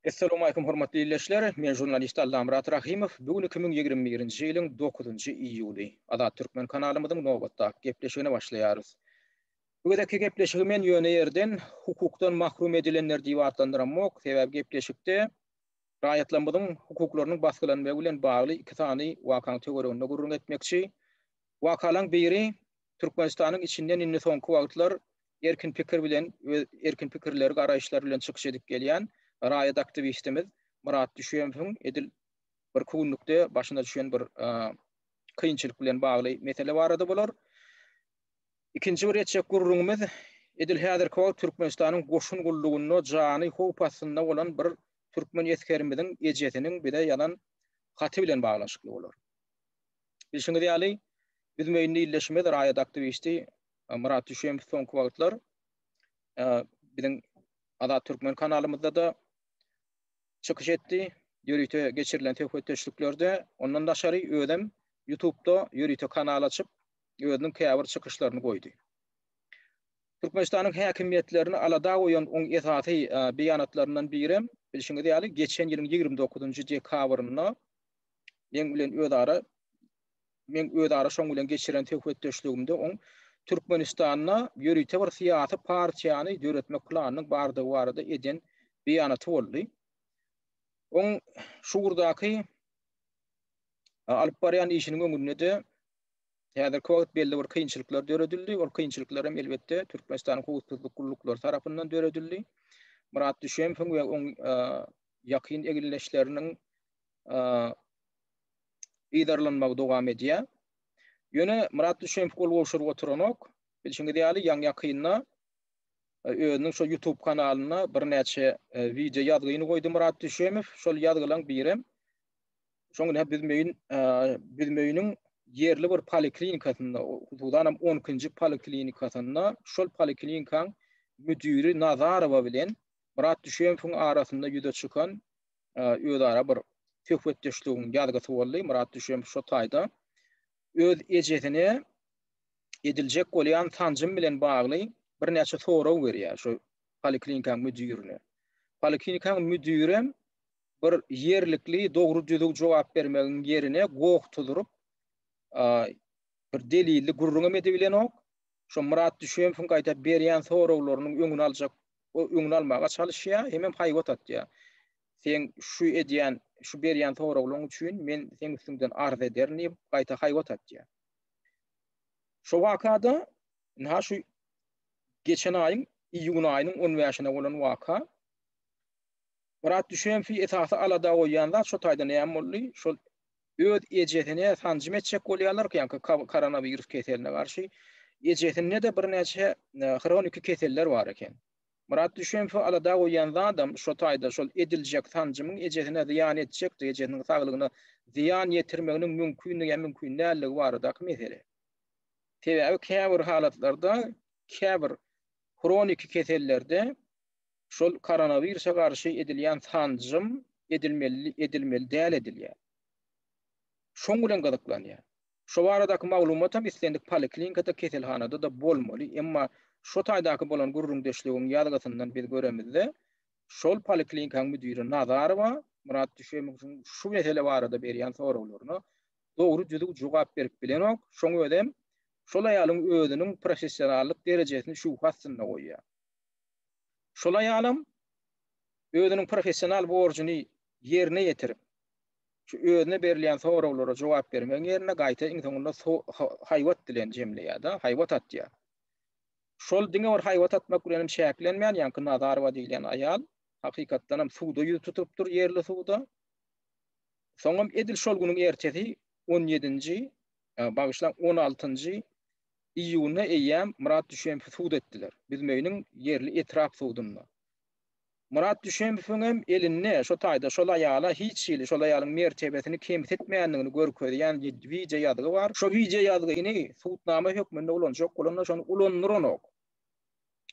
Essalowmalikim hormatly ildeşler! Men žurnalist Allamyrat Rahymow. Bu gün 2021-nji ýylyň dokuzynjy iýuly. Azat Türkmen kanalymyzyň nobatdaky gepleşigine başlaýarys. Bu gezekki gepleşigi men ýöne ýerden Hukukdan mahrum edilenler diýip atlandyramok. Sebäbi gepleşikde raýatlarymyzyň hukuklarynyň basgylanmagy bilen bagly iki sany wakaň töwereginde gürrüň etmekçi. Wakalaň biri Türkmenistanyň içinden indi soňky wagtlar erkin pikir bilen öz erkin pikirleri, garaýyşlary bilen çykyş edip gelýän raýat aktiwistimiz Myrat Düşemowyň edil birki günlükde başyna düşen bir kynçylyk bilen bagly mesele barada bolar. Ikinji bir etjek gürrüňimiz edil häzirki wagt Türkmenistanyň goşun gullugynda jany howp astynda bolan bir türkmen esgerimiziň ejesiniň bize ýazan haty bilen baglanyşykly bolar. Bilşiňiz ýaly, Büzmeýinli ildeşimiz, raýat aktiwisti Myrat Düşemow soňky wagtlar biziň Azat Türkmen kanalymyzda-da çykyş etdi. Ýörite geçirilen söhbetdeşliklerde, ondan daşary özem YouTube'da ýörite kanal açyp, özüniň käbir çykyşlaryny goýdy. Türkmenistanyň häkimiýetlerini alada goýan oň esasy beýanatlaryndan birem, bilşiňiz ýaly, geçen ýylyň 29-njy dekabrynda meň bilen özara meň özara şoň bilen geçiren söhbetdeşligimde oň Türkmenistanda ýörite bir syýasy partiýany döretmek planynyň bardygy barada eden beýanaty boldy. Oň şu ugurdaky alyp barýan işiniň öňünde-de häzirki wagt belli bir kynçylyklar döredildi. Ol kynçylyklar hem elbetde Türkmenistanyň howpsuzlyk gulluklary tarapyndan döredildi. Myrat Düşemowyň we oň ýakyn egindeşleriniň yzarlanmagy dowam edýär. Ýöne Myrat Düşemow gol gowşuryp oturanok. Bilşiňiz ýaly, ýaňy-ýakynda özüniň şo YouTube kanalynda birnäçe wideo ýazgyny goýdy Myrat Düşemow. Şol ýazgylaň birem şoň ine Büzmeýin Büzmeýiniň ýerli bir poliklinikasynda, hususanam 12-nji poliklinikasynda şol poliklinikaň müdiri Nazarowa bilen Myrat Düşemowyň arasynda ýüze çykan özara bir söhbetdeşligiň ýazgysy boldy. Myrat Düşemow şo taýda öz ejesine ediljek bolýan sanjym bilen bagly birnäçe sorag berýär şu poliklinikaň müdirine. Poliklinikaň müdirem bir ýerlikli, dogry-düzüw jogap bermegiň ýerine goh tuzuryp, bir delilli gürrüňem edibilenok. Şo Myrat Düşemowyň gaýta berýän soraglarynyň öňüni aljak öňüni almaga çalyşýar, hemem haýbat atýar. Seň şu edýän, şu berýän soraglaryň üçin men seň üstüňden arz ederin diýip, gaýta haýbat atýar. Şo wakada, ynha şu geçen aýyň iýun aýynyň on bäşine bolan waka. Myrat Düşemowy esasy alada goýýan zat şo taýda näme boldy? Şol öz ejesine sanjym etjek bolýarlar, ýaňky koronawirus keseline garşy. Ejesinde-de birnäçe hroniki keseller bar eken. Myrat Düşemowy alada goýýan zadam şo taýda şol ediljek sanjymyň ejesine zyýan etjekdigi, ejesiniň saglygyna zyýan ýetirmeginiň mümkindigi ýa mümkin däldigi baradaky mesele. Sebäbi käbir halatlarda, käbir hroniki kesellerde şol koronawirusa garşy edilýän sanjym edilmeli, edilmeli däl edilýär. Şoň bilen gyzyklanýar. Şo baradaky maglumatam islendik poliklinikada, keselhanada-da bolmaly. Emma şo taýdaky bolan gürrüňdeşligiň ýazgysyndan biz göremizde, şol poliklinikaň müdiri Nazarowa Myrat Düşemowyň şu mesele barada berýän soraglaryna dogry-düzüw jogap berip bilenok. Şoň özem şol aýalyň özüniň professionallyk derejesini şübhe astynda goýýar. Şol aýalam özüniň professional borjuny ýerine ýetirip, şu özüne berilýän soraglara jogap bermegiň ýerine gaýta iň soňunda haýbat bilen jemleýär-de, haýbat atýar. Şol diňe bir haýbat atmak bilen hem çäklenmän, ýaňky Nazarowa diýilýän aýal hakykatdan hem suda ýüz tutupdyr, ýerli suda. Soňam edil şol günüň ertesi on ýedinji, bagyşlaň, on altynjy iýunda eýýäm Myrat Düşemowy sud etdiler. Büzmeýiniň ýerli etrap sudunda. Myrat Düşemowyň hem elinde şo taýda şol aýala hiç hili şol aýalyň mertebesini kemsitmändigini görkezýän wideo ýazgy bar. Şo wideo ýazgyny sudnama hökmünde ulanjak bolanda şony ulandyranok.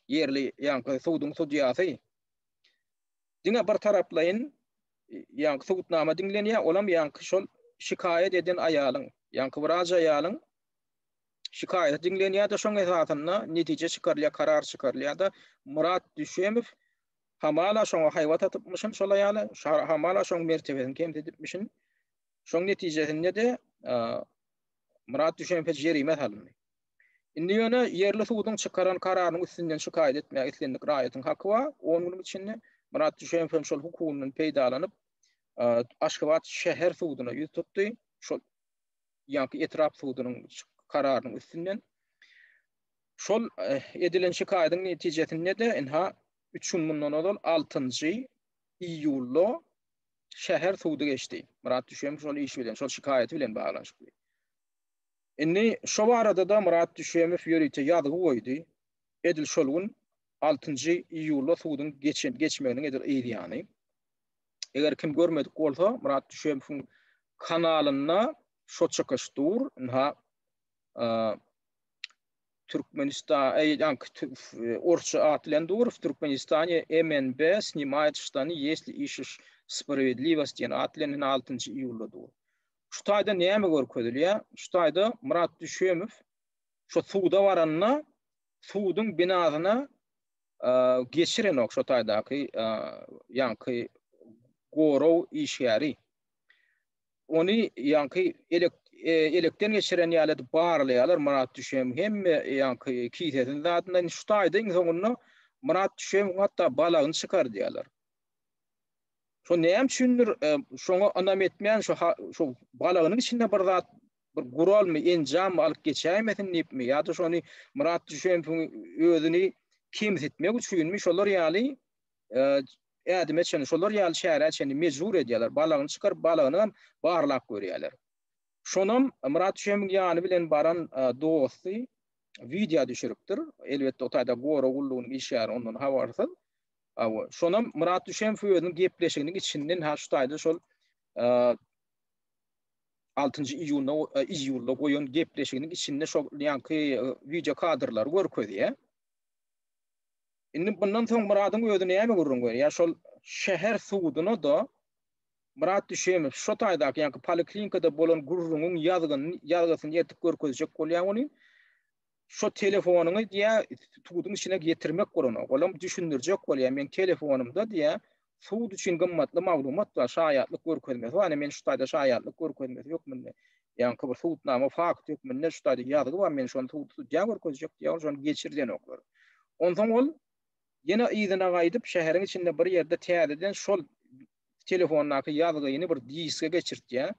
Ýerli ýaňky suduň sudýasy diňe bir taraplaýyn ýaňky subutnama diňlenýär, olam ýaňky şol şikaýat eden aýalyň, ýaňky wraç aýalyň şikaýaty diňlenýär-de, şoň esasynda netije çykarylýar, karar çykarylýar-da, Myrat Düşemow. Hamala şoňa haýbat atypmyşyn şol aýala, hamala şoň mertebesini kemsidipmişin. Şoň netijesinde-de Myrat Düşemowa jerime salyndy. Indi ýöne ýerli suduň çykaran kararynyň üstünden şikaýat etmäge islendik raýatyň haky bar. On günüň içinde Myrat Düşemow hem şol hukugyndan peýdalanyp, Aşgabat şäher suduna ýüz tutdy. Şol ýaňky etrap sudunyň kararynyň üstünden. Şol edilen şikaýatyň netijesinde-de ynha üç gün mundan ozal altynjy iýulda şäher sudy geçdi. Myrat Düşemow şol iş bilen, şol şikaýaty bilen baglanyşykly. Indi şo barada-da Myrat Düşemow ýörite ýazgy goýdy. Edil şol gün, altynjy iýulda suduň geçen geçmeginiň edil yz ýany. Eger kim görmedik bolsa, Myrat Düşemowyň kanalynda şo çykyş dur. Ynha, Türkmenistan, ýaňky orsça at bilen dur, W Türkmenistane MNB snimaýet ştany, ýesli işiş spravedliwost diýen at bilen ine altynjy iýulda dur. Şu taýda näme görkezilýär? Şu taýda Myrat Düşemow şu suda baranda suduň binasyna geçirenok şu taýdaky ýaňky gorag işgäri. Ony ýaňky elek elekden geçiren ýaly edip barlaýarlar Myrat Düşemow hemme ýaňky kisesini zadyndan şu taýda iň soňunda Myrat Düşemowyň hatda balagyny çykardýarlar. Şo näme üçindir şoňa ynam etmän şo şo balagynyň içinde bir zat bir guralmy enjammy alyp geçäýmesin diýipmi ýa-da şony Myrat Düşemowyň özüni kemsitmek üçinmi şolar ýaly ädime çenli şolar ýaly çärä çenli mejbur edýärler. Balagyny çykaryp balagynam barlap görýärler. Şonam Myrat Düşemowyň ýany bilen baran dosty wideo düşüripdir. Elbetde o taýda gorag gullugynyň işgäri ondan habarsyz. Hawa, şonam Myrat Düşemow özüniň gepleşiginiň içinden ha şu taýda şol 6-njy iýunda iýulda goýan gepleşiginiň içinde şol ýaňky wideo kadrlary görkezýär. Indi bundan soň Myradyň özi näme gürrüň berýär? Şol şäher suduna-da Myrat Düşemow şo taýdaky ýaňky poliklinikada bolan gürrüňiň ýazgyny ýazgysyny eltip görkezjek bolýar welin, Şo telefonyňy diýä suduň içine getirmek bolanok. Olam düşündirjek bolýar, meň telefonymda diýä sud üçin gymmatly maglumat bar, şaýatlyk görkezmesi bar. Ine men şu taýda şaýatlyk görkezmesi hökmünde, ýaňky bir subutnama fakt hökmünde şu taýda ýazgy bar, men şony sud sudýa görkezjek diýýär, ol şony geçirdenoklar. Onsoň ol ýene yzyna gaýdyp şäheriň içinde bir ýerde täzeden şol telefondaky ýazgyny bir diske geçirtýär.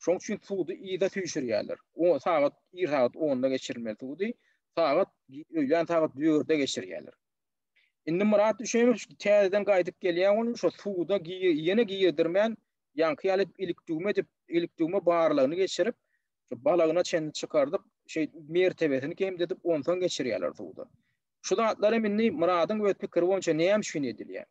Şoň üçin sudy yza süýşürýärler. O sagat ir sagat onda geçirilmeli sudy sagat öýlän sagat dörde geçirýärler. Indi Myrat Düşemow täzeden gaýdyp gelýär ony şo suda ýene girdirmän ýaňky ýaly edip ilik düwme edip ilik düwme barlagyny geçirip şu balagyna çenli çykardyp şeý mertebesini kemdedip onsoň geçirýärler suda. Şu zatlar hem indi Myradyň öz pikiri boýunça näme üçin edilýär?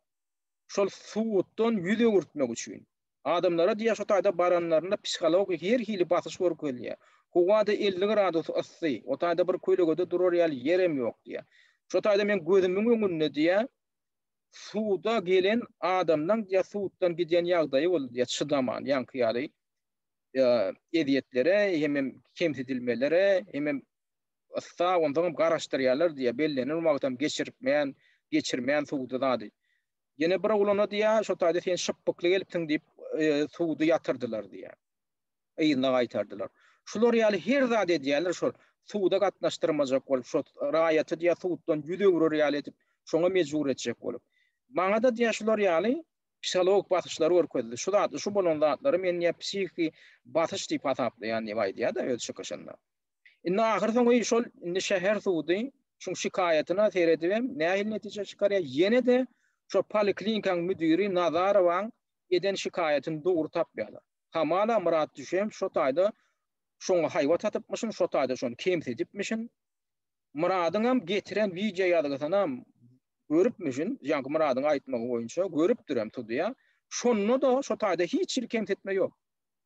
Şol suddan ýüz öwürtmek üçin. Adamlara diýýär şo taýda baranlarynda psihologik her hili basyş görkezilýär. Howada 50 gradus yssy, o taýda bir kölegede durar ýaly ýerem ýok diýýär. Şo taýda meň gözümiň öňünde diýýär, suda gelen adamlaň diýýär suddan gidýän ýagdaýy boldy diýýär, çydaman ýaňky ýaly ezýetlere hemem kemsidilmelere hemem yssa onsoňam garaşdyrýarlar diýýär, bellenen wagtam geçirmän, geçirmän sudy zady. Ýene bir oglana diýýär, şo taýda sen şypbykly gelipsiň diýip, sudy ýatyrdylar diýýär. Yzyna gaýtardylar. Şular ýaly her zat edýärler şol suda gatnaşdyrmajak bolup, şo raýaty diýýär suddan ýüz öwrer ýaly edip, şoňa mejbur etjek bolup. Maňa-da diýýär şular ýaly psihologik basyşlary görkezdi. Şu zat, şu bolan zatlary men diýýär psihiki basyş diýip hasaplaýan diýip aýdýar-da öz çykyşynda. Indi ahyrsoňy şol indi şäher sudy şuň şikaýatyna seredibem nähili netije çykarýar, ýene-de şo poliklinikaň müdiri Nazarowaň eden şikaýatyny dogry tapýarlar. Hamala Myrat Düşem şo taýda şoňa haýbat atypmyşyn, şo taýda şony kemsidipmişin. Myradyňam getiren wideo ýazgysynam görüpmişin, ýaňky Myradyň aýtmagy boýunça görüpdirem sudýa. Şonda-da şo taýda hiç hili kemsitme ýok.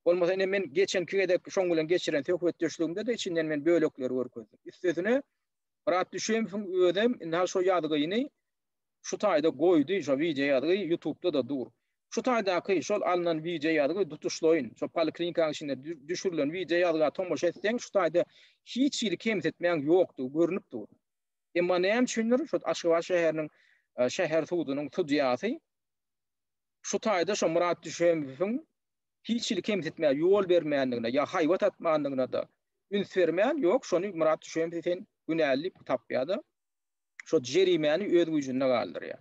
Bolmasa ine men geçenki gezek şoň bilen geçiren söhbetdeşligimde-de içinden men bölekleri görkezdim. Üstesine Myrat Düşemowyň özem indi şo ýazgyny şu taýda goýdy, şo wideo ýazgy ýutubda-da dur. Şu taýdaky şol alnan wideo ýazgy tutuşlaýyn, şo poliklinikanyň içinde düşürilen wideo ýazga tomaşa etseň şu taýda hiç hili kemsitmäň ýokdugy görnüp dur. Emma näme üçindir şo Aşgabat şäheriniň. şäher sudunyň sudýasy şu taýda şo Myrat Düşemowyň hiç hili kemsitmä ýol bermändigine ýa haýbat atmandygyna-da üns bermän, ýok, şony Myrat Düşemowy sen günäli diýip tapýar-da, şo jerimäni öz güýjünde galdyrýar.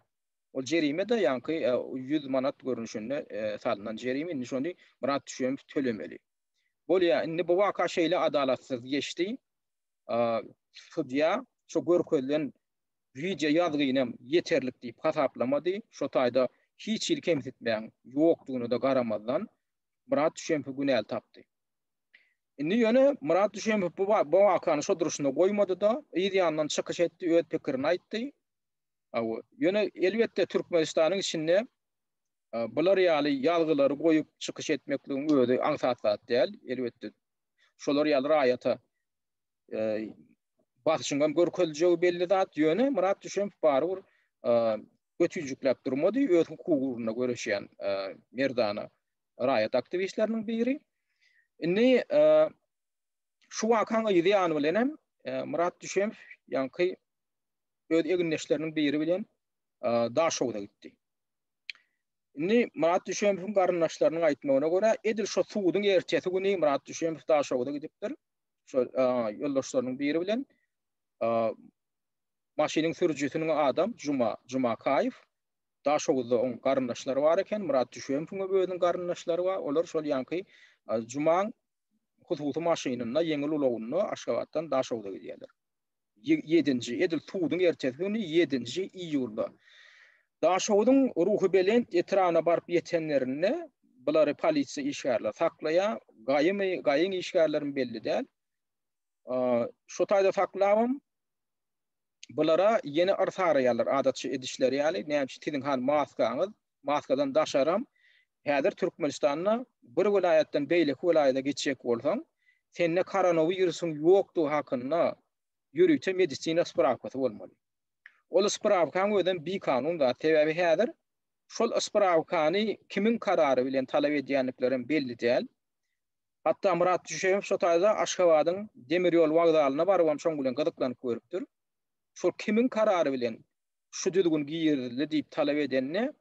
Ol jerime-de ýaňky 100 manat görnüşinde salnan jerime, indi şony Myrat Düşemow tölemeli. Bolýar, indi bu waka şeýle adalatsyz geçdi. Sudýa şo görkezilen wideo ýazgynam ýeterlik diýip hasaplamady. Şo taýda hiç hili kemsitmäň ýokdugyna-da garamazdan, Myrat Düşemowy günäli tapdy. Indi ýöne Myrat Düşemow bu bu wakany şo durşuna goýmady-da, yz ýanyndan çykyş etdi, öz pikirini aýtdy. Hawa, ýöne elbetde Türkmenistanyň içinde bular ýaly ýazgylary goýup çykyş etmekligiň özi aňsat zat däl. Elbetde şolar ýaly raýata basyşyň hem görkeziljegi belli zat. Ýöne Myrat Düşemow barybir götüjikläp durmady, öz hukugy ugrunda göreşýän merdana raýat aktiwistleriniň biri. Indi şu wakaň yzy ýany bilen hem Myrat Düşemow ýaňky öz egindeşleriniň biri bilen Daşoguza gitdi. Indi Myrat Düşemowyň garyndaşlarynyň aýtmagyna görä, edil şo suduň ertesi güni Myrat Düşemow Daşoguza gidipdir. Şo ýoldaşlarynyň biri bilen maşynyň sürüjisiniň adam Juma Jumakaýew Daşoguzda oň garyndaşlary bar eken, Myrat Düşemowyň hem özüniň garyndaşlary bar. Olar şol ýaňky Jumaň hususy maşynynda, ýeňil ulagynda Aşgabatdan Daşoguza gidýärler. Ýedinji, edil suduň ertesi güni ýedinji iýulda Daşoguzyň Ruhubelent etrabyna baryp ýetenlerinde bulary polisiýa işgärleri saklaýar. Gaýymy, gaýyň işgärlerimi belli däl. Şo taýda saklabam bulara ýene yrsaraýarlar adatça edişleri ýaly. Näme üçin siziň hany maskaňyz, maskadan daşaram häzir Türkmenistanda bir welaýatdan beýleki welaýata geçjek bolsaň, sende koronawirusyň ýokdugy hakynda ýörite medisina sprawkasy bolmaly. Ol sprawkaň özem bikanun zat, sebäbi häzir şol sprawkany kimiň karary bilen talap edýändiklerem belli däl. Hatda Myrat Düşemow şo taýda Aşgabadyň demir ýol wokzalyna barybam şoň bilen gyzyklanyp görüpdir. Şol kimiň karary bilen şu düzgün girizildi diýip talap edende,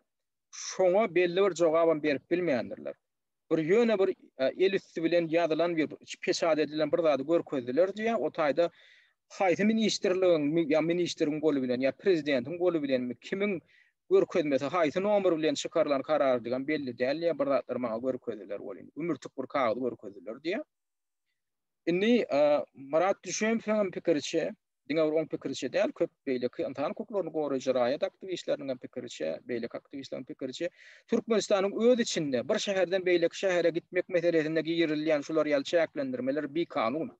şoňa belli bir jogabam berip bilmändirler. Bir ýöne bir el üsti bilen ýazylan bir peçat edilen bir zady görkezdiler diýýär. O taýda haýsy ministrligiň ýa ministriň goly bilen ýa prezidentiň goly bilenmi kimiň görkezmesi haýsy nomer bilen çykarylan karardygam belli däl diýýär. Bir zatlar maňa görkezdiler welin, gümürtik bir kagyz görkezdiler diýýär. Indi Myrat Düşemowyň hem pikiriçe, Diňe bir oň pikiriçe däl, köp beýleki ynsan hukuklaryny goraýjy raýat aktiwistleriniň hem pikiriçe, beýleki aktiwistleriň pikiriçe, Türkmenistanyň öz içinde bir şäherden beýleki şähere gitmek meselesinde girizilýän şular ýaly çäklendirmeler bikanun.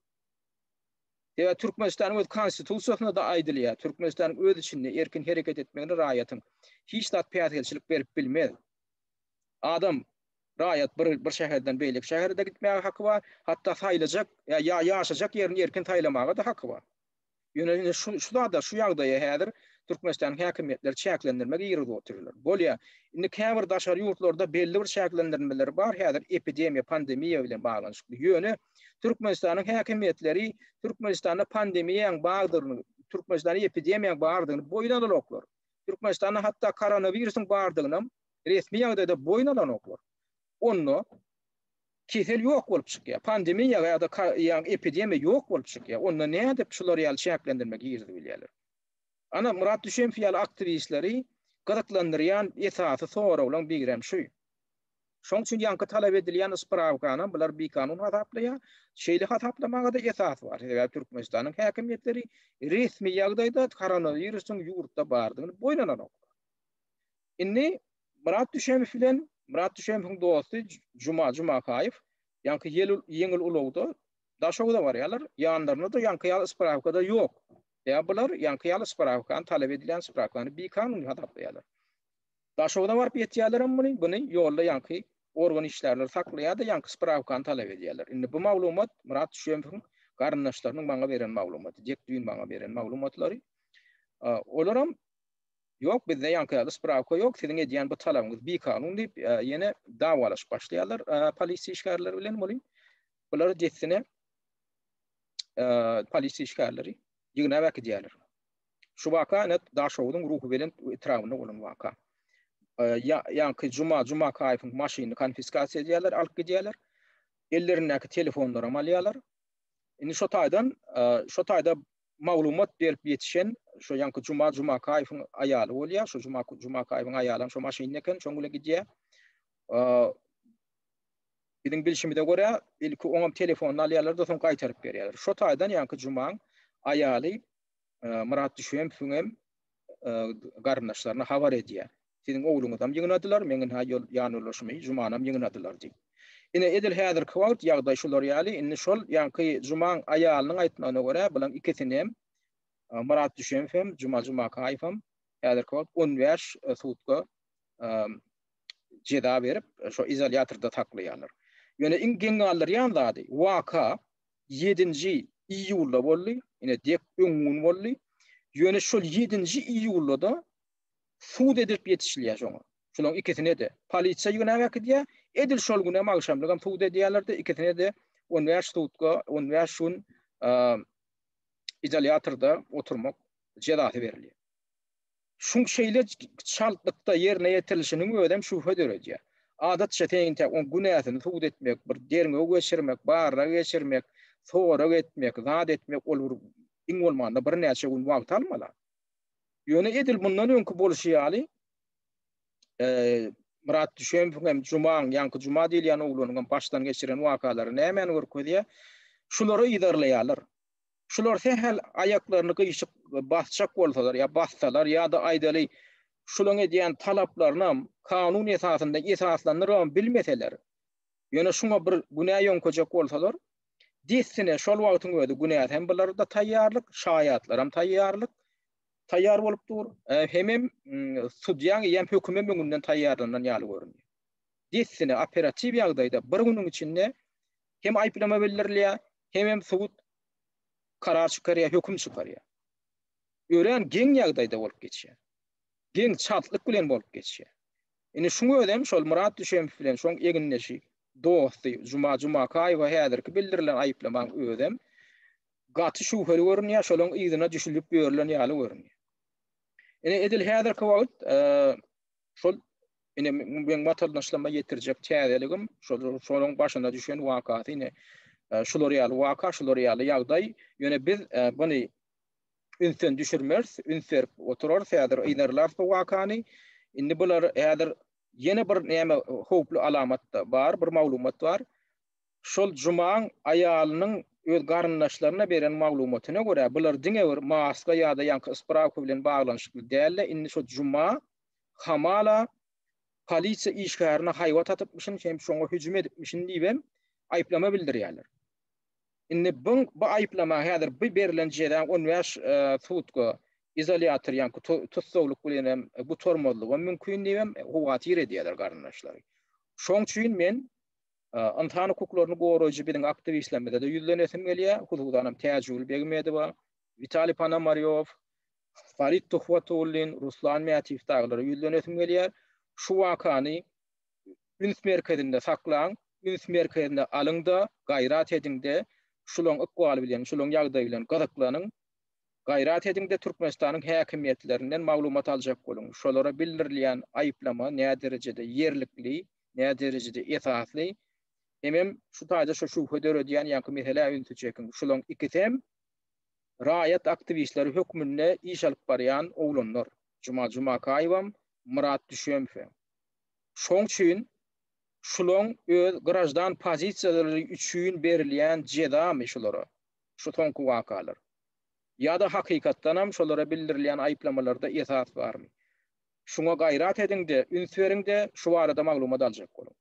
Sebäbi Türkmenistanyň öz Konstitusiýasynda-da aýdylýar, Türkmenistanyň öz içinde erkin hereket etmegine raýatyň hiç zat päsgelçilik berip bilmez. Adam, raýat bir bir şäherden beýleki şähere-de gitmäge haky bar, hatda saýlajak ýa ýaşajak ýerini erkin saýlamaga-da haky bar. Ýöne indi şu şu zada, şu ýagdaýa häzir Türkmenistanyň häkimiýetleri çäklendirme girizip otyrlar. Bolýar. Indi käbir daşary ýurtlarda belli bir çäklendirmeler bar häzir epidemiýa, pandemiýa bilen baglanyşykly. Ýöne Türkmenistanyň häkimiýetleri Türkmenistanda pandemiýaň bardygyny, Türkmenistanda epidemiýaň bardygyny boýun alanoklar. Türkmenistanda hatda koronawirusyň bardygynam resmi ýagdaýda boýun alanoklar. Onda kesel ýok bolup çykýar. Pandemiýa ýa-da ýa epidemiýa ýok bolup çykýar. Onda nädip şular ýaly çäklendirme girizip bilýärler? Ana Myrat Düşemow ýaly aktiwistleri gyzyklandyrýan esasy soraglaryň birem şu. Şoň üçin ýaňky talap edilýän sprawkanam bular bikanun hasaplaýar. Şeýle hasaplamaga-da esas bar. Sebäbi Türkmenistanyň häkimiýetleri resmi ýagdaýda koronawirusyň ýurtda bardygyny boýun alanoklar. Indi Myrat Düşemow bilen Myrat Düşemowyň dosty Juma Jumakaýew ýaňky ýeňil ulagda Daşoguza barýarlar. Ýanlarynda-da ýaňky ýaly sprawka-da ýok. Ýa bular ýaňky ýaly sprawkany talap edilýän sprawkany bikanun hasaplaýarlar. Daşoguza baryp ýetýärlerem muny, buny ýolda ýaňky organ işgärleri saklaýar-da ýaňky sprawkany talap edýärler. Indi bu maglumat Myrat Düşemowyň garyndaşlarynyň maňa beren maglumaty, dek düýn maňa beren maglumatlary. Olaram Ýok, bizde ýaňky ýaly sprawka ýok, siziň edýän bu talabyňyz bikanun diýip, ýene dawalaşyp başlaýarlar polisiýa işgärleri bilen muny. Bulary dessine polisiýa işgärleri ýygnap äkidýärler. Şu waka ine Daşoguzyň Ruhubelent etrabynda bolan waka. Ýaňky Juma Jumakaýewiň maşynyny konfiskasiýa edýärler, alyp gidýärler. Ellerindäki telefonlaram alýarlar. Indi şo taýdan, şo taýda maglumat berip ýetişen şo ýaňky Juma Jumakaýewiň aýaly bolýar. Şo Juma Jumakaýewiň aýalam şo maşynda eken, şoň bilen gidýär. Biziň bilşimize görä, ilki oňam telefonyny alýarlar-da, soň gaýtaryp berýärler. Şo taýdan ýaňky Jumaň aýaly Myrat Düşemowyň hem garyndaşlaryna habar edýär. Siziň ogluňyzam ýygnadylar, meň ynha ýanýoldaşymy Jumanam ýygnadylar diýip. Ine, edil häzirki wagt ýagdaý şular ýaly. Indi şol ýaňky Jumaň aýalynyň aýtmagyna görä, bulaň ikisini hem, Myrat Düşemow hem, Juma Jumakaýew hem häzirki wagt 15 sutka jeza berip, şo izolýatorda saklaýarlar. Ýöne iň geň galdyrýan zady, waka ýedinji iýulda boldy, ine dek öň gün boldy. Ýöne şol ýedinji iýulda-da sud edilip ýetişilýär şoňa. Şolaryň ikisine-de polisiýa ýygnap äkidýär. Edil şol günem agşamlygam sud edýärler-de, ikisine-de 15 sutka, 15 gün izolýatorda oturmak jezasy berilýär. Şuň şeýle çaltlykda ýerine ýetirilişiniň özem şübhe döredýär. Adatça sen entäk oň günäsini subut etmek, bir derňew geçirmek, barlag geçirmek, sorag etmek, zat etmek ol bir iň bolmanda birnäçe gün wagt almaly. Ýöne edil mundan öňki bolşy ýaly Myrat Düşemowyň hem Jumaň, ýaňky Juma diýilýän oglanyň hem başdan geçiren wakalary nämäni görkezýär? Şulary yzarlaýarlar. Şular sähel aýaklaryny gyşyk basjak bolsalar ýa bassalar ýa-da aýdaly şulaň edýän talaplarynam kanun esasynda esaslandyrybam bilmeseler, ýöne şuňa bir günä ýöňkejek bolsalar, dessine şol wagtyň özi günäsi hem bularda taýýarlyk, şaýatlaram taýýarlyk, taýýar bolup dur, hemem sudýaň eýýäm hökümem öňünden taýýarlanan ýaly görünýär. Dessine operatiw ýagdaýda bir günüň içinde hem aýyplama bildirilýär, hemem sud karar çykarýar, höküm çykarýar. Örän geň ýagdaýda bolup geçýär. Geň çaltlyk bilen bolup geçýär. Indi şuň özem şol Myrat Düşemow bilen şoň egindeşi, dosty Juma Jumakaýewa häzirki bildirilen aýyplamaň özem gaty şübheli görünýär, şolaň yzyna düşülip ýörülen ýaly görünýär. Ine edil häzirki wagt şol ine meň watandaşlaryma ýetirjek täzeligim şol şolaň başyna düşen wakasy ine şular ýaly waka, şular ýaly ýagdaý. Ýöne biz buny ünsden düşürmeris, üns berip oturarys, häzir yzarlarys bu wakany. Indi bular häzir ýene bir näme howply alamat bar, bir maglumat bar. Şol Jumaň aýalynyň öz garyndaşlaryna beren maglumatyna görä, bular diňe bir maska ýa-da ýaňky sprawka bilen baglanyşykly däl-de, indi şo Juma hamala polisiýa işgärine haýbat atypmyşyn hem şoňa hüjüm edipmişin diýibem aýyplama bildirýärler. Indi bu bu aýyplama häzir bu berlen jeza 15 sutka izolýator ýaňky tussaglyk bilen hem gutarmazlygam mümkin diýibem howatyr edýärler garyndaşlary. Şoň üçin men ynsan hukuklaryny goraýjy biziň aktiwistlerimize-de ýüzlenesim gelýär, hususanam Täjigül Begmedowa, Witaliý Ponomarýow, Farid Tuhbatullin, Ruslan Mätiýew dagylara ýüzlenesim gelýär. Şu wakany üns merkezinde saklaň, üns merkezine alyň-da, gaýrat ediň-de, şulaň ykbaly bilen, şulaň ýagdaýy bilen gyzyklanyň. Gaýrat ediň-de, Türkmenistanyň häkimiýetlerinden maglumat aljak boluň. Şolara bildirilýän aýyplama näderejede ýerlikli, näderejede esasly, hemem şu taýda şu şübhe döredýän ýaňky meselä ünsi çekiň. Şulaň ikisem raýat aktiwistleri hökmünde iş alyp barýan oglanlar. Juma Jumakaýewam, Myrat Düşemowem. Şoň üçin şulaň öz graždan pozisiýalary üçin berilýän jezamy şulara, şu soňky wakalar? Ýa-da hakykatdanam şolara bildirilýän aýyplamalarda esas barmy? Şuňa gaýrat ediň-de, üns beriň-de, şu barada maglumat aljak boluň.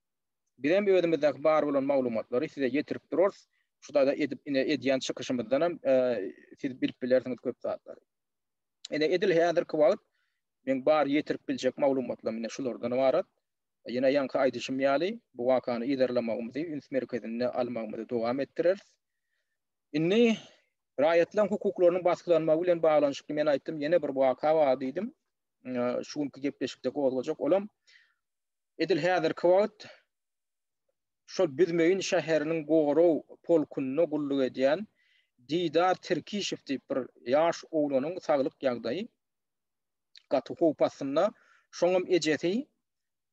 Bizem özümizdäki bar bolan maglumatlary size ýetirip durarys. Şu taýda edip ine edýän çykyşymyzdanam siz bilip bilersiňiz köp zatlary. Ine edil häzirki wagt meň bar ýetirip biljek maglumatlarym ine şulardan ybarat. Ýene ýaňky aýdyşym ýaly, bu wakany yzarlamagymyzy, üns merkezinde almagymyzy dowam etdireris. Indi raýatlaryň hukuklarynyň basgylanmagy bilen baglanyşykly men aýtdym, ýene bir waka bar diýdim. Şu günki gepleşikde gozgajak olam edil häzirki wagt şol Büzmeýin şäheriniň gorag polkunda gulluk edýän Didar Tirkişew diýip bir ýaş oglanyň saglyk ýagdaýy gaty howp astynda. Şoňam ejesi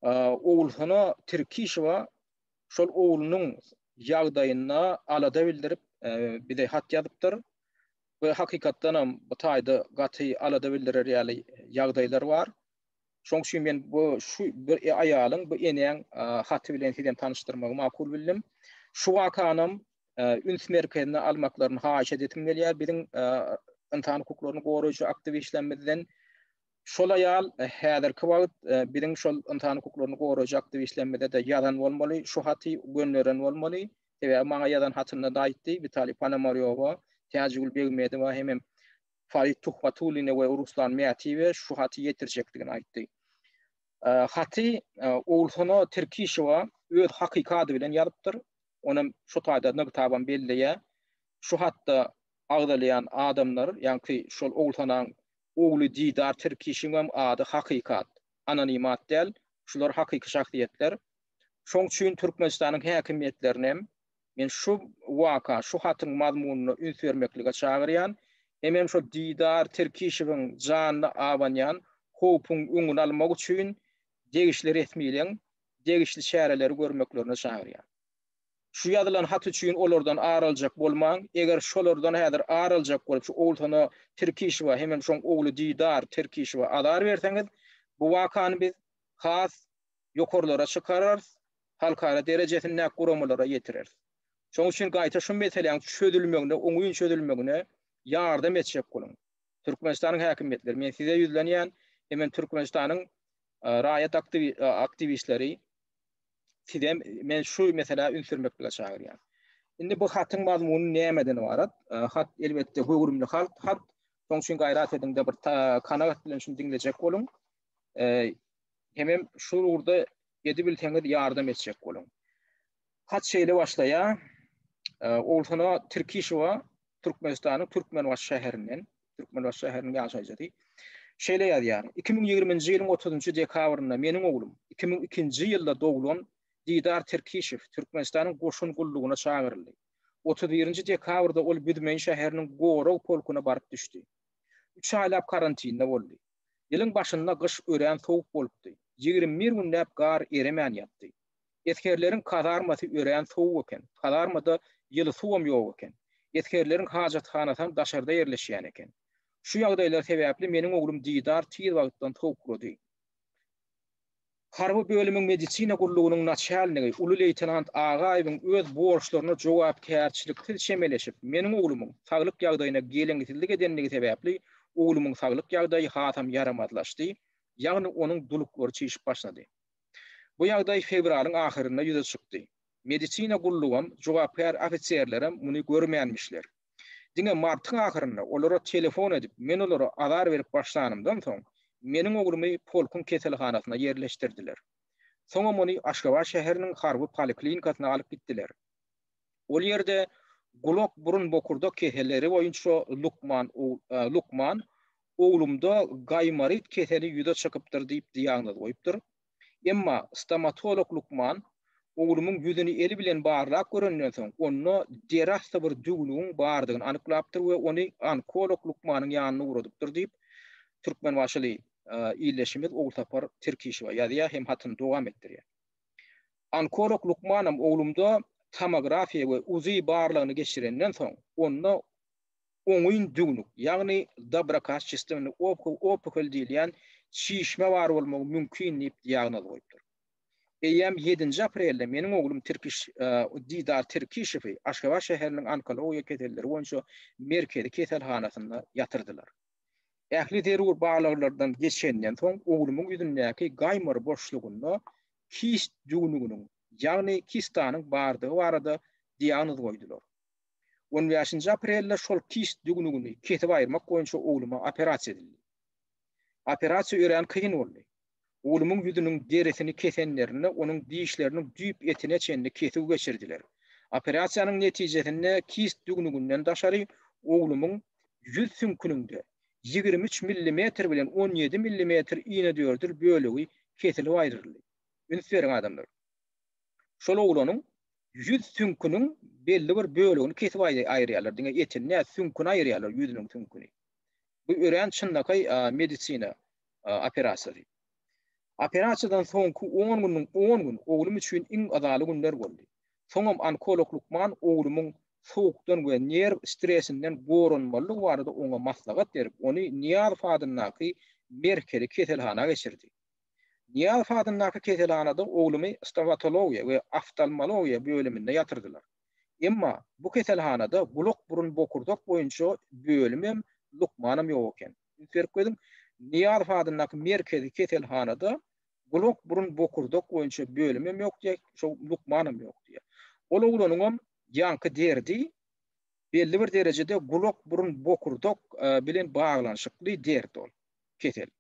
Ogulsona Tirkişewa şol oglunyň ýagdaýyna alada bildirip bize hat ýazypdyr. We hakykatdanam bu taýda gaty alada bildirer ýaly ýagdaýlar bar. Şoň üçin men bu şu bir aýalyň, bu enäň haty bilen sizem tanyşdyrmagy makul bildim. Şu wakanam üns merkezine almaklaryny haýyş edesim gelýär biziň ynsan hukuklaryny goraýjy aktiwistlerimizden. Şol aýal häzirki wagt biziň şol ynsan hukuklaryny goraýjy aktiwistlerimize-de ýazan bolmaly, şu haty gönderen bolmaly. Sebäbi maňa ýazan hatynda-da aýtdy, Witaliý Ponomarýowa, Täjigül Begmedowa hemem Farid Tuhbatullina we Ruslan Mätiýewe şu haty ýetirjekdigini aýtdy. Haty Ogulsona Tirkişowa öz hakyky ady bilen ýazypdyr. Onam şu taýda nygtabam belleýär. Şu hatda agzalýan adamlar, ýaňky şol Ogulsanaň ogly Didar Tirkişiňem ady hakyky at, anonim at däl. Şular hakyky şahsyýetler. Şoň üçin Türkmenistanyň häkimiýetlerinem men şu waka, şu hatyň mazmunyna üns bermeklige çagyrýan. Hemem şo Didar Tirkişewiň janyna abanýan howpuň öňüni almak üçin degişli resmileň degişli çäreleri görmeklerine çagyrýan. Şu ýazylan hat üçin olardan ar aljak bolmaň, eger şolardan häzir ar aljak bolup şu Ogulsona Tirkişewa hemem şoň ogly Didar Tirkişewa azar berseňiz, bu wakany biz has ýokarlara çykararys, halkara derejesindäki guramalara ýetireris. Şonuň üçin gaýta şu meseläň çözülmegine, oňyn çözülmegine ýardam etjek boluň. Türkmenistanyň häkimiýetleri, men size ýüzlenýän, hemem Türkmenistanyň raýat aktiwistleri size men şu meselä üns bermeklige çagyrýan. Indi bu hatyň mazmuny nämeden ybarat? Hat elbetde göwrümli hat, hat. Şonuň üçin gaýrat ediň-de bir kanagat bilen şuny diňlejek boluň. Hemem şu ugurda edibilseňiz ýardam etjek boluň. Hat şeýle başlaýar. Ogulsona Tirkişowa Türkmenistanyň Türkmenbaşy şäherinden, Türkmenbaşy şäheriniň ýaşaýjysy. Şeýle ýazýar. 2020-nji ýylyň 30-njy dekabrynda meniň oglum, 2002-nji ýylda doglan Didar Tirkişew Türkmenistanyň goşun gullugyna çagyryldy. 31-nji dekabrda ol Büzmeýin şäheriniň gorag polkuna baryp düşdi. Üç aýlap karantinde boldy. Ýylyň başynda gyş örän sowuk bolupdy. 21 günläp gar eremän ýatdy. Esgerleriň kazarmasy örän sowuk eken. Kazarmada ýyly suwam ýok eken. Esgerleriň hajathanasam daşarda ýerleşýän eken. Şu ýagdaýlar sebäpli meniň oglum Didar tiz wagtdan sowuklady. Harby bölümiň medisina gullugynyň naçalnigi uly leýtenant Agaýewiň öz borçlaryna jogapkärçiliksiz çemeleşip, meniň oglumyň saglyk ýagdaýyna geleňsizlik edenligi sebäpli oglumyň saglyk ýagdaýy hasam ýaramazlaşdy, ýagny onuň duluklary çişip başlady. Bu ýagdaý fewralyň ahyrynda ýüze çykdy. Medisina gullugam, jogapkär ofiserlerem muny görmänmişler. Diňe martyň ahyrynda olara telefon edip, men olara azar berip başlanymdan soň, meniň oglumy polkuň keselhanasyna ýerleşdirdiler. Soňam ony Aşgabat şäheriniň harby poliklinikasyna alyp gitdiler. Ol ýerde gulak-burun-bokurdak keselleri boýunça lukman lukman oglumda gaýmarit keseli ýüze çykypdyr diýip diagnoz goýupdyr. Emma stomatolog lukman oglumyň ýüzüni eli bilen barlap görenden soň, onda deri asty bir düwnügiň bardygyny anyklapdyr we ony onkolog lukmanyň ýanyna ugradypdyr diýip, türkmenbaşyly ildeşimiz Ogulsapar Tirkişowa ýazýar hem hatyny dowam etdirýär. Onkolog lukmanam oglumda tomografiýa we UZI barlagyny geçirenden soň, onda oňyn düwnük, ýagny dobrokaçestwennyý opuhol diýilýän çişme bar bolmagy mümkin diýip diagnoz goýupdyr. Eýýäm ýedinji aprelde meniň oglum Tirkiş Didar Tirkişewi Aşgabat şäheriniň onkologiýa keselleri boýunça merkezi keselhanasynda ýatyrdylar. Ähli zerur barlaglardan geçenden soň oglumyň ýüzündäki gaýmar boşlugynda kist düwnüginiň, ýagny kistanyň bardygy barada diagnoz goýdular. On bäşinji aprelde şol kist düwnügini kesip aýyrmak boýunça ogluma operasiýa edildi. Operasiýa örän kyn boldy. Oglumyň ýüzüniň derisini kesenlerinde onuň dişleriniň düýp etine çenli kesik geçirdiler. Operasiýanyň netijesinde kist düwnüginden daşary oglumyň ýüz süňküniň-de 23 millimetr bilen 17 millimetr inedördül bölegi kesilip aýryldy. Üns beriň adamlar. Şol oglanyň. Ýüz süňküniň belli bir bölegini kesip aýyrýarlar. Diňe etini däl, süňküni aýyrýarlar, ýüzüniň süňküni. Bu örän çynlakaý medisina operasiýasy. Operasiýadan soňky on günüň on gün oglum üçin iň yzaly günler boldy. Soňam onkolog lukman oglumyň sowukdan we nerw stresinden goranmalydygy barada oňa maslahat berip, ony Nyýazow adyndaky merkezi keselhana geçirdi. Nyýazow adyndaky keselhanada oglumy stomatologiýa we oftalmologiýa bölüminde ýatyrdylar. Emma bu keselhanada gulak-burun-bokurdak boýunça bölümem, lukmanam ýok eken. Üns berip gözüň, Nyýazow adyndaky merkezi keselhanada gulak-burun-bokurdak boýunça bölümem ýok diýýär, şo lukmanam ýok diýýär. Ol oglanyňam ýaňky derdi belli bir derejede gulak-burun-bokurdak bilen baglanyşykly dert ol, kesel.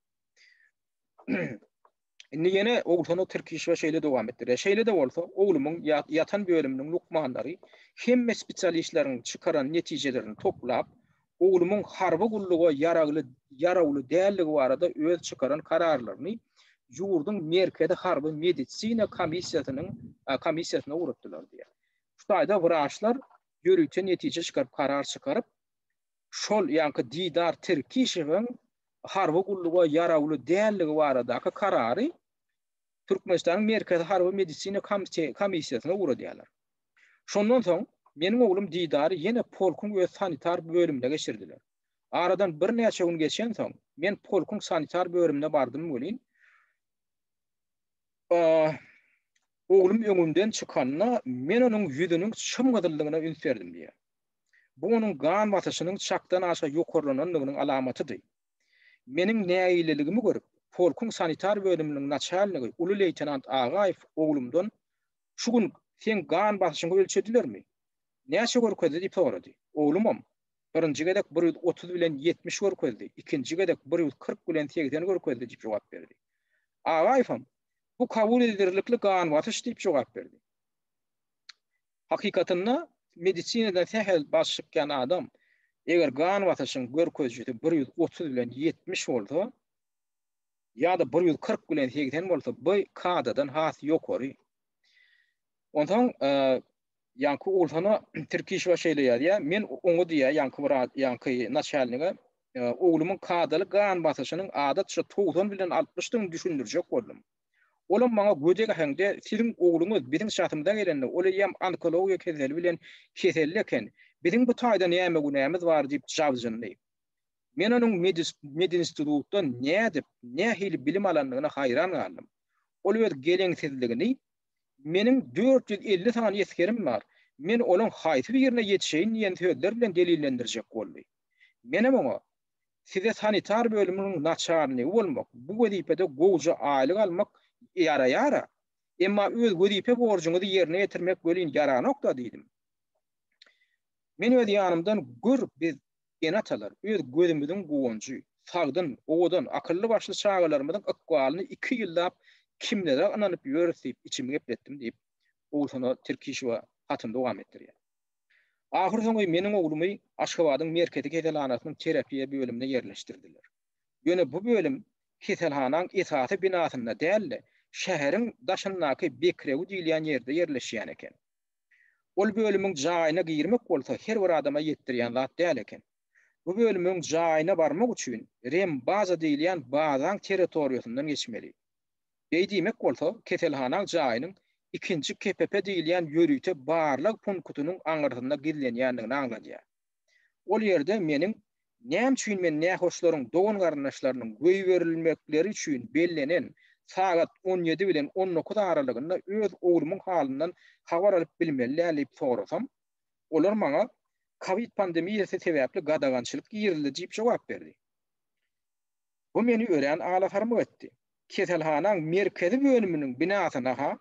Indi ýene Ogulsana Tirkişewa şeýle dowam etdirýär. Şeýle-de bolsa, oglumyň ýatan bölüminiň lukmanlary hemme spesialistleriň çykaran netijelerini toplap, oglumyň harby gulluga ýaragly ýarawly däldigi barada öz çykaran kararlaryny ýurduň Merkezi harby medisina komissiýasynyň komissiýasyna ugratdylar diýýär. Şu taýda wraçlar ýörite netije çykaryp, karar çykaryp, şol ýaňky Didar Tirkişewiň harby gulluga ýarawly däldigi baradaky karary Türkmenistanyň Merkezi harby medisina komissiýasyna ugradýarlar. Şondan soň meniň oglum Didary ýene polkuň öz sanitar bölümine geçirdiler. Aradan birnäçe gün geçensoň, men polkuň sanitar bölümine bardym welin, oglum öňümden çykanda, men onuň ýüzüniň çym-gyzyldygyna üns berdim diýýär. Bu onuň gan basyşynyň çakdan aşa ýokarlanandygynyň alamatydy. Meniň nägileligimi görüp, polkuň sanitar bölüminiň naçalnigi uly leýtenant Agaýew oglumdan, Şu gün seň gan basyşyňy ölçedilermi? Näçe görkezdi diýip sorady. Oglumam, Birinji gezek 130 bilen 70 görkezdi, ikinji gezek 140 bilen 80 görkezdi diýip jogap berdi. Agaýewem, Bu kabul ederlikli gan basyş diýip jogap berdi. Hakykatynda medisinadan sähel baş çykýan adam, eger gan basyşyň görkezijisi 130 bilen 70 bolsa, ýa-da 140 bilen 80 bolsa, bu kadadan has ýokary. Onsoň ýaňky Ogulsana Tirkişewa şeýle ýazýar, men oňa diýýär, ýaňky bir ýaňky naçalnige, oglumyň kadaly gan basyşynyň adatça 90 bilen 60-dygyny düşündirjek boldum. Olam maňa gödek äheňde, Siziň ogluňyz biziň çatymyza gelende, ol eýýäm onkologiýa keseli bilen keselli eken. Biziň bu taýda näme günämiz bar diýip jabjyndy. Men onuň medinstitutda nädip, nähili bilim alandygyna haýran galdym. Ol öz geleňsizligini Meniň 450 sany esgerim bar, men olaň haýsy birine ýetişeýin diýen sözler bilen delillendirjek boldy. Menem oňa, Size sanitar bölüminiň naçalnigi bolmak, bu wezipede gowuja aýlyk almak ýaraýar-a. Emma öz wezipe borjuňyzy ýerine ýetirmek welin ýaranok-da diýdim. Men öz ýanymdan gör biz ene-atalar öz gözümiziň guwanjy, sagdyn, owadan, akylly-başly çagalarymyzyň ykbalyny iki ýyllap kimlere ynanyp ýörüs diýip içimi gepletdim diýip, Ogulsana Tirkişewa hatyny dowam etdirýär. Ahyrsoňy meniň oglumy Aşgabadyň merkezi keselhanasynyň terapiýa bölümine ýerleşdirdiler. Ýöne bu bölüm keselhanaň esasy binasynda däl-de, şäheriň daşyndaky Bekrewi diýilýän ýerde ýerleşýän eken. Ol bölümiň jaýyna girmek bolsa her bir adama ýetdirýän zat däl eken. Bu bölümiň jaýyna barmak üçin rembaza diýilýän bazaň territoriýasyndan geçmeli. Beý diýmek bolsa, keselhanaň jaýynyň ikinji KPP diýilýän ýörite barlag punkutynyň aňyrsynda gizlenýändigini aňladýar. Ol ýerde meniň Näme üçin men nähoşlaryň dogan-garyndaşlarynyň goýberilmekleri üçin bellenen sagat on ýedi bilen on dokuz aralygynda öz oglumyň halyndan habar alyp bilmeli däl diýip sorasam, olar maňa kowid pandemiýasy sebäpli gadagançylyk girizildi diýip jogap berdi. Bu meni örän alasarmyk etdi. Keselhanaň merkezi bölüminiň binasyna-ha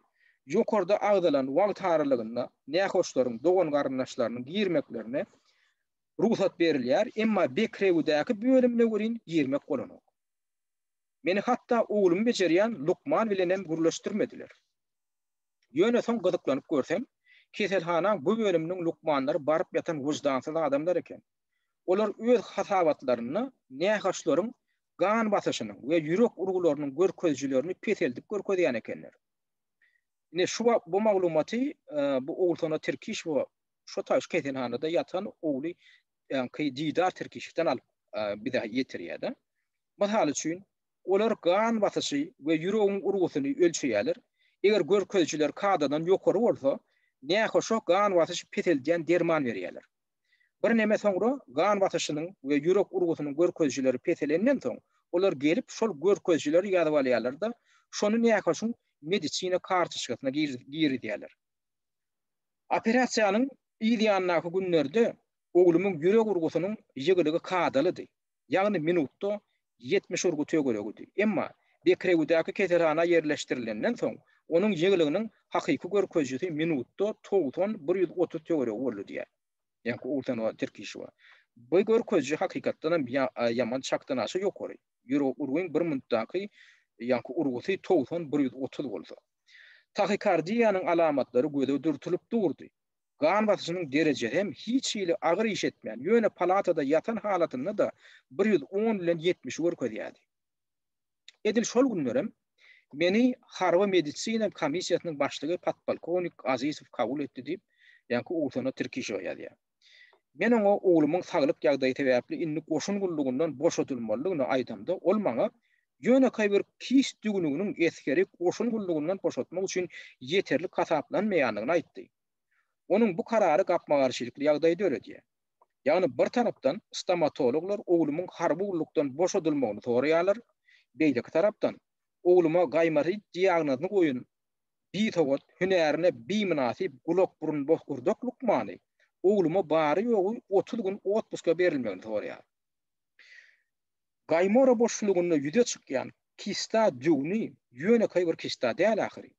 ýokarda agzalan wagt aralygynda nähoşlaryň dogan-garyndaşlarynyň girmeklerine rugsat berilýär, emma Bekrewidäki bölümine welin girmek bolanok. Meni hatda oglumy bejerýän lukman bilenem gürleşdirmediler. Ýöne soň gyzyklanyp görsem, keselhanaň bu bölüminiň lukmanlary baryp ýatan wyždansyz adamlar eken. Olar öz hasabatlarynda nähoşlaryň gan basyşynyň we ýürek urgularynyň görkezijilerini peseldip görkezýän ekenler. Ine şu bu maglumaty bu Ogulsona Tirkişowa şu taý şu keselhanada ýatan ogly ýaňky Didar Tirkişewden alyp bize ýetirýär-de. Mysal üçin, olar gan basyşy we ýüregiň urgusyny ölçeýärler. Eger görkezijiler kadadan ýokary bolsa, nähoşa gan basyş peseldýän derman berýärler. Birneme soňra gan basyşynyň we ýürek urgusynyň görkezijileri peselenden soň, olar gelip şol görkezijileri ýazyp alýarlar-da, şony nähoşuň medisina kartoçkasyna girizýärler. Operasiýanyň yz ýanyndaky günlerde oglumyň ýürek urgusynyň ýygylygy kadalydy, ýagny minutda 70 urgy töweregidi. Emma Bekrewidaky keselhana ýerleşdirilenden soň, onuň ýygylygynyň hakyky görkezijisi minutda 90, 130 töweregi boldy diýýär. Ýaňky Ogulsanowa Tirkişowa. Bu görkeziji hakykatdan hem ýaman çakdanaşa ýokary. Ýürek urgyň bir minutdaky ýaňky urgusy 90, 130 bolsa. Tahikardiýanyň alamatlary göze dürtülip durdy. Gan basyşynyň derejesi hem hiç hili agyr iş etmän, ýöne palatada ýatan halatynda-da 110 bilen 70-i görkezýärdi. Edil şol günlerem meni harby medisina komissiýasynyň başlygy podpolkownik Azizow kabul etdi diýip, ýaňky Ogulsona Tirkişowa ýazýar. Men oňa oglumyň saglyk ýagdaýy sebäpli indi goşun gullugyndan boşadylmalydygyny aýdamda, ol maňa ýönekeý bir kist düwnüginiň esgeri goşun gullugyndan boşatmak üçin ýeterlik hasaplanmaýandygyny aýtdy. Onuň bu karary gapma-garşylykly ýagdaýy döredýär. Ýagny bir tarapdan stomatologlar oglumyň harby gullukdan boşadylmagyny soraýarlar, beýleki tarapdan ogluma gaýmarit diagnozyny goýan bisowat, hünärine bimynasyp gulak-burun-bokurdak lukmany ogluma bary-ýogy 30 gün otpuska berilmegini soraýar. Gaýmora boşlugynda ýüze çykýan kista düwni ýönekeý bir kista däl ahyry.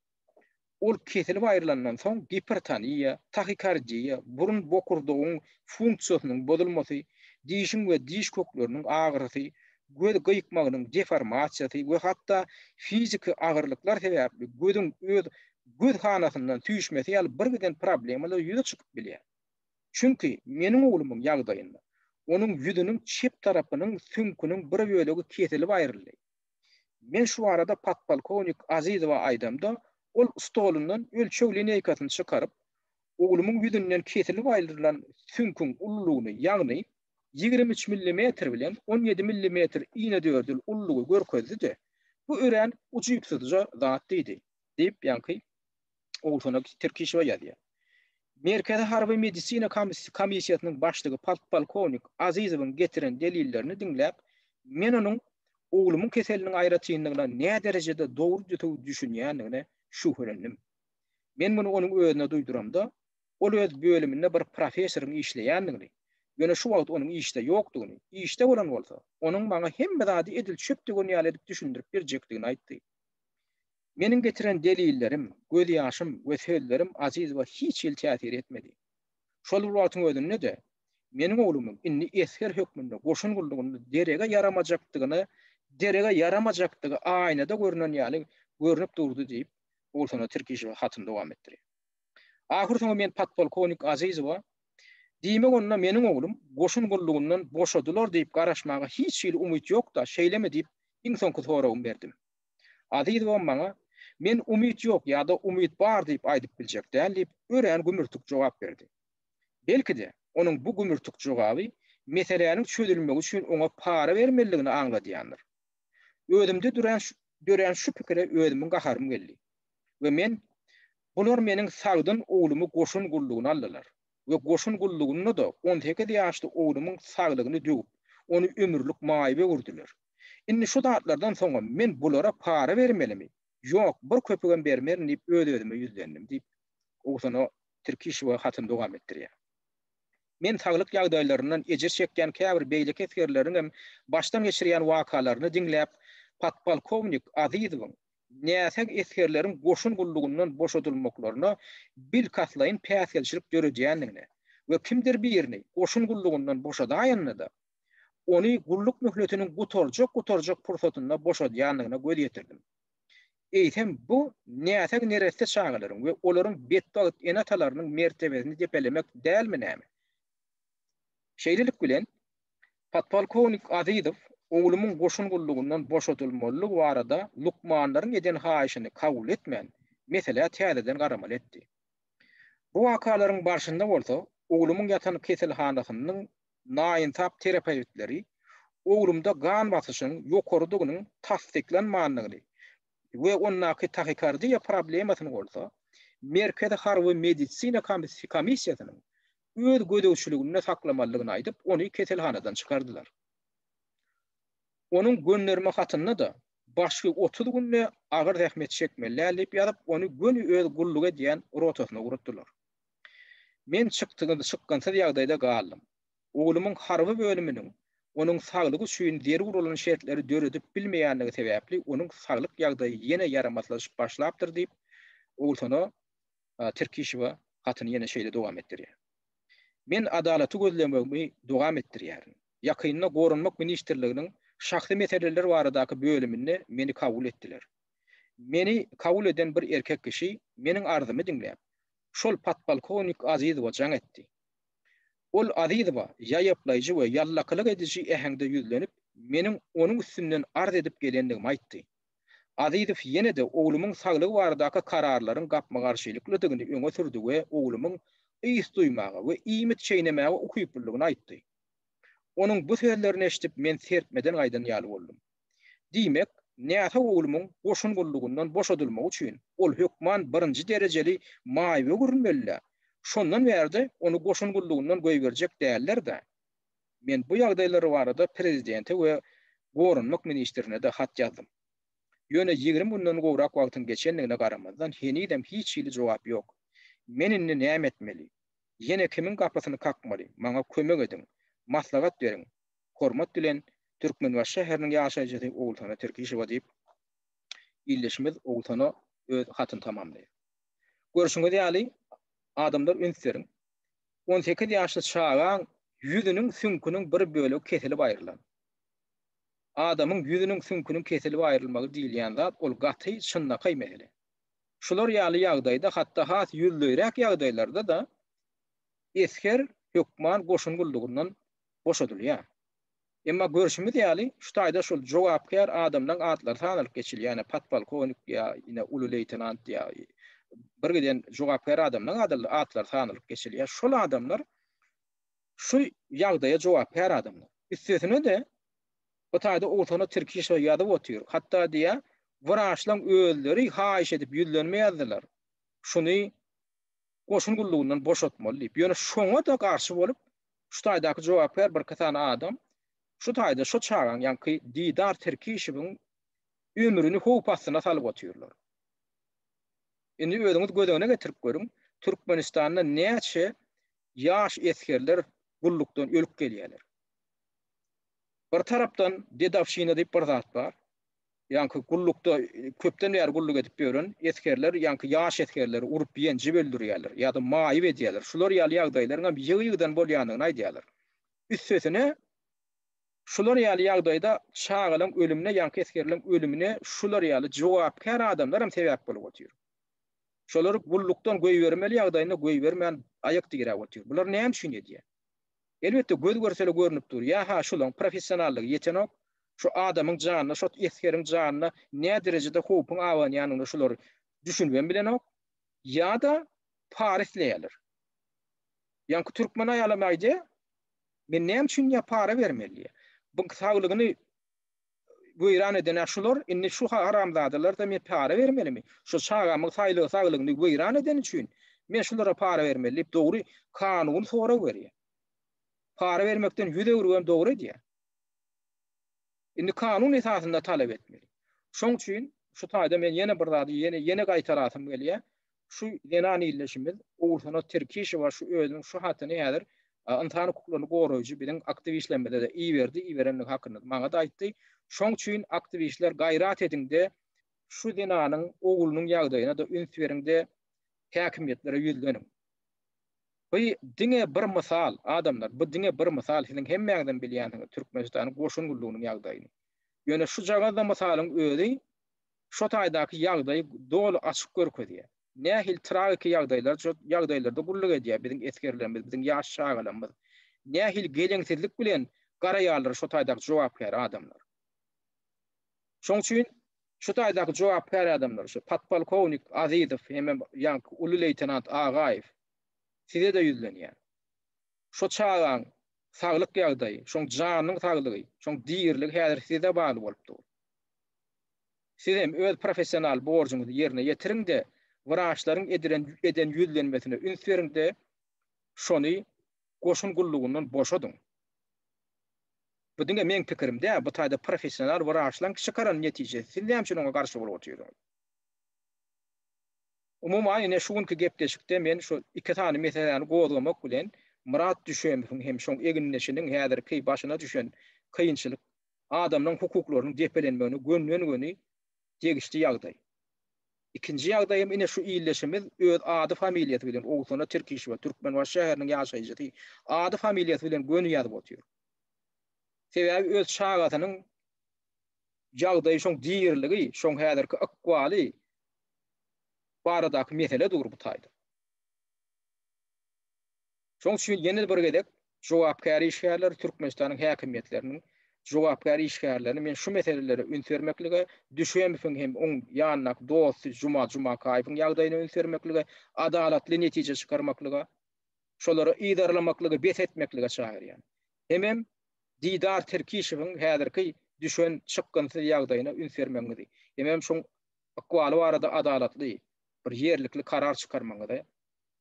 Ol kesilip aýrylandan soň gipertoniýa, tahikardiýa, burun bokurdagyň funksiýasynyň bozulmasy, dişiň we diş kökleriniň agyrysy, göz gyýkmagynyň deformasiýasy we hatda fiziki agyrlyklar sebäpli gözüň öz göz hanasyndan süýşmesi ýaly birgiden problemalar ýüze çykyp bilýär. Çünki meniň oglumyň ýagdaýynda onuň ýüzüniň çep tarapynyň süňküniň bir bölegi kesilip aýryldy. Men şu barada podpolkownik Azizowa aýdamda, ol stolundan ölçeg lineýkasyny çykaryp, oglumyň ýüzünden kesilip aýrylan süňküň ululygyny, ýagny 23 millimetr bilen 17 millimetr inedördül ululygy görkezdi-de, Bu örän ujypsyzja zat diýdi, diýip, ýaňky Ogulsona Tirkişowa ýazýar. Merkezi harby medisina komissiýasynyň başlygy podpolkownik Azizowyň getiren delillerini diňläp, men onuň oglumyň keseliniň aýratynlygyna näderejede dogry-düzüw düşünýändigine şübhelendim. Men muny onuň özüne duýduramda, ol öz bölüminde bir professoryň işleýändigini, ýöne şu wagt onuň işde ýokdugyny, işde bolan bolsa, onuň maňa hemme zady edil çöp döwen ýaly edip düşündirip berjekdigini aýtdy. Meniň getiren delillerim, gözýaşym we sözlerim Azizowa hiç hili täsir etmedi. Şol bir wagtyň özünde-de, meniň oglumyň indi esger hökmünde goşun gullugynda derege ýaramajakdygyna derege ýaramajakdygy aýnada görnen ýaly görnüp durdy diýip, Ogulsona Tirkişewa hatyny dowam etdirýär. Ahyrsoňy men podpolkownik Azizowa, Diýmek onda meniň oglum goşun gullugyndan boşadylar diýip garaşmaga hiç hili umyt ýok-da, şeýlemi diýip, iň soňky soragymy berdim. Azizowam maňa, Men umyt ýok ýa-da umyt bar diýip aýdyp biljek däl diýip, örän gümürtik jogap berdi. Belki-de, onuň bu gümürtik jogaby meseläniň çözülmegi üçin oňa para bermelidigini aňladýandyr. Özümde dörän şu pikire özümiň gaharym geldi we men, Bular meniň sagdyn oglumy goşun gullugyna aldylar we goşun gullugynda-da 18 ýaşly oglumyň saglygyny döwüp, ony ömürlik maýyp öwürdiler. Indi şu zatlardan soňam men bulara para bermelimi? Ýok, bir köpügem bermerin diýip öz-özüme ýüzlendim diýip, Ogsana Tirkişowa hatyny dowam etdirýär. Men saglyk ýagdaýlaryndan ejir çekýän käbir beýleki esgerleriň hem başdan geçirýän wakalaryny diňläp, podpolkownik Azizowyň näsag esgerleriň goşun gullugyndan boşadylmaklaryna bilkastlaýyn päsgelçilik döredýändigine we kimdir birini goşun gullugyndan boşadaýanda-da, ony gulluk möhletiniň gutarjak-gutarjak pursatynda boşadýandygyna göz ýetirdim. Eýsem, bu näsag neresse çagalaryň we olaryň betbagt ene-atalarynyň mertebesini depelemek dälmi näme? Şeýlelik bilen, podpolkownik Azizow oglumyň goşun gullugyndan boşadylmalydygy barada lukmanlaryň eden haýyşyny kabul etmän, meselä täzeden garamaly etdi. Bu wakalaryň barşynda bolsa, oglumyň ýatan keselhanasynyň naýynsap terapewtleri oglumda gan basyşynyň ýokarydygynyň tassyklanmandygyny we ondaky tahikardiýa problemasyny bolsa Merkezi harby medisina komissiýasynyň öz gözegçiliginde saklamalydygyny aýdyp, ony keselhanadan çykardylar. Onuň gönderme hatynda-da başky 30 günde agyr zähmet çekmeli däl diýip ýazyp, ony göni öz gulluk edýän rotasyna ugratdylar. Men çykgynsyz ýagdaýda galdym. Oglumyň harby bölüminiň onuň saglygy üçin zerur bolan şertleri döredip bilmeýänligi sebäpli onuň saglyk ýagdaýy ýene ýaramazlaşyp başlapdyr diýip, Ogulsona Tirkişewa hatyny ýene şeýle dowam etdirýär. Men adalaty gözlemegimi dowam etdirýärin. Ýakynda Goranmak ministrliginiň şahsy meseleler baradaky bölüminde meni kabul etdiler. Meni kabul eden bir erkek kişi meniň arzymy diňläp, şol podpolkownik Azizowa jaň etdi. Ol Azizowa ýaýaplaýjy we ýallakylyk ediji äheňde ýüzlenip, meniň onuň üstünden arz edip gelendigimi aýtdy. Azizow ýene-de oglumyň saglygy baradaky kararlaryň gapma-garşylyklydygyny öňe sürdi we oglumyň ys duýmaga we iýmit çeýnemäge ukyplydygyny aýtdy. Onuň bu sözlerini eşidip, men serpmeden gaýdan ýaly boldum. Diýmek, näsag oglumyň goşun gullugyndan boşadylmagy üçin ol hökman birinji derejeli maýyba öwrülmeli-dä. Şondan bärde ony goşun gullugyndan goýberjek däller-dä. Men bu ýagdaýlar barada prezidente we goranmak ministrine-de hat ýazdym. Ýöne 20 günden gowrak wagtyň geçendigine garamazdan henizem hiç hili jogap ýok. Men indi näme etmeli? Ýene kimiň gapysyny kakmaly? Maňa kömek ediň. Maslahat beriň. Hormat bilen, Türkmenbaşy şäheriniň ýaşaýjysy Ogulsana Tirkişewa diýip, ildeşimiz Ogulsana öz hatyny tamamlaýar. Görşüňiz ýaly, adamlar üns beriň. 18 ýaşly çagaň ýüzüniň süňküniň bir bölegi kesilip aýrylan. Adamyň ýüzüniň süňküniň kesilip aýrylmagy diýilýän zat ol gaty çynlakaý mesele. Şular ýaly ýagdaýda, hatda has ýüzleýräk ýagdaýlarda-da esger hökman goşun gullugyndan boşadylýar. Emma görşümiz ýaly, şu taýda şol jogapkär adamlaryň atlary sanalyp geçilýär, ýa podpolkownik ýa ine uly leýtenant ýa bir giden jogapkär adamlaryň atlary sanalyp geçilýär. Şol adamlar şu ýagdaýa jogapkär adamlar. Üstesine-de bu taýda Ogulsona Tirkişewa ýazyp otyr. Hatda diýýär, wraçlaryň özleri haýyş edip ýüzlenme ýazdylar. Şuny goşun gullugyndan boşatmaly diýip. Ýöne şoňa-da garşy bolup, şu taýdaky jogapkär birki sany adam şu taýda şu çagaň, ýaňky Didar Tirkişewiň ömrüni howp astyna salyp otyrlar. Indi özüňiz göz öňüne getirip görüň, Türkmenistanda näçe ýaş esgerler gullukdan ölüp gelýärler. Bir tarapdan dedowşina diýip bir zat bar. Ýaňky gullukda köpden bäri gulluk edip ýören esgerler ýaňky ýaş esgerleri urup ýenjip öldürýärler ýa-da maýyp edýärler. Şular ýaly ýagdaýlaryň hem ýygy-ýygydan bolýandygyny aýdýarlar. Üstesine şular ýaly ýagdaýda çagalaryň ölümine, ýaňky esgerleriň ölümine şular ýaly jogapkär adamlar hem sebäp bolup otyr. Şolary gullukdan goýbermeli ýagdaýynda goýbermän aýak diräp otyr. Bular näme üçin edýär? Elbetde göz görsele görnüp dur. Ýa-ha şulaň professionallygy ýetenok, şu adamyň janyna, şo esgeriň janyna nä derejede howpuň abanýanyna şular düşünibem bilenok, ýa-da para isleýärler. Ýaňky türkmen aýalam aýdýar, men näme üçin ýa para bermeli diýýär. Bu saglygyny weýran eden-ä şular, indi şu haramzadalar-da men para bermelimi? Şu çagamyň saglygy saglygyny weýran edeni üçin men şulara para bermeli diýip dogry kanuny sorag berýär. Para bermekden ýüz öwrübem dogry edýär. Indi kanun esasynda talap etmeli. Şoň üçin şu taýda men ýene bir zady ýene ýene gaýtalasym gelýär. Şu zenan ildeşimiz Ogulsona Tirkişewa şu özüniň şu hatyny häzir ynsan hukuklaryny goraýjy biziň aktiwistlerimize-de iberdi, iberenligi hakynda maňa-da aýtdy. Şoň üçin aktiwistler gaýrat ediň-de, şu zenanyň oglunyň ýagdaýyna-da üns beriň-de, häkimiýetlere ýüzleniň. Bu diňe bir mysal, adamlar, bu diňe bir mysal, siziň hemmäňizem bilýänsiňiz Türkmenistanyň goşun gullugynyň ýagdaýyny. Ýöne şujagaz-da mysalyň özi şo taýdaky ýagdaýy doly açyk görkezýär. Nähili tragiki ýagdaýlar şo ýagdaýlarda gulluk edýär biziň esgerlerimiz, biziň ýaş çagalarymyz. Nähili geleňsizlik bilen garaýarlar şo taýdaky jogapkär adamlar. Şoň üçin. Şu taýdaky jogapkär adamlar, şu podpolkownik Azizow hemem ýaňky uly leýtenant Agaýew, size-de ýüzlenýän. Şo çagaň saglyk ýagdaýy, şoň janynyň saglygy, şoň diriligi häzir size bagly bolup dur. Sizem öz professional borjuňyzy ýerine ýetiriň-de, wraçlaryň edilen eden ýüzlenmesine üns beriň-de, şony goşun gullugyndan boşadyň. Bu diňe meň pikirim däl, bu taýda professional wraçlaň çykaran netijesi. Siz näme üçin oňa garşy bolup otyrsyňyz? Umuman ine şu günki gepleşikde men şu iki sany meseläni gozgamak bilen Myrat Düşemowyň hem şoň egindeşiniň häzirki başyna düşen kynçylyk adamlaryň hukuklarynyň depelenmegine gönden-göni degişli ýagdaý. Ikinji ýagdaý hem ine şu ildeşimiz öz ady familiýasy bilen Owsana Tirkişewa Türkmenbaşy şäheriniň ýaşaýjysy ady familiýasy bilen göni ýazyp otyr. Sebäbi öz çagasynyň ýagdaýy şoň diriligi, şoň häzirki ykbaly baradaky mesele dur bu taýda. Şoň üçin ýene bir gezek jogapkär işgärler Türkmenistanyň häkimiýetleriniň jogapkär işgärlerini men şu meselelere üns bermeklige, Düşemowyň hem oň ýanyndaky dosty Juma Jumakaýewiň ýagdaýyna üns bermeklige, adalatly netije çykarmaklyga, şolary yzarlamaklygy bes etmeklige çagyrýan. Hemem Didar Tirkişewiň häzirki düşen çykgynsyz ýagdaýyna üns bermegiňizi, hemem şoň ykbaly barada adalatly, bir ýerlikli karar çykarmagyňyzy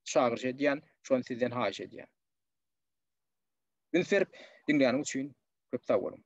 çagyryş edýän, şony sizden haýyş edýän. Üns berip diňläniň üçin köp sag boluň.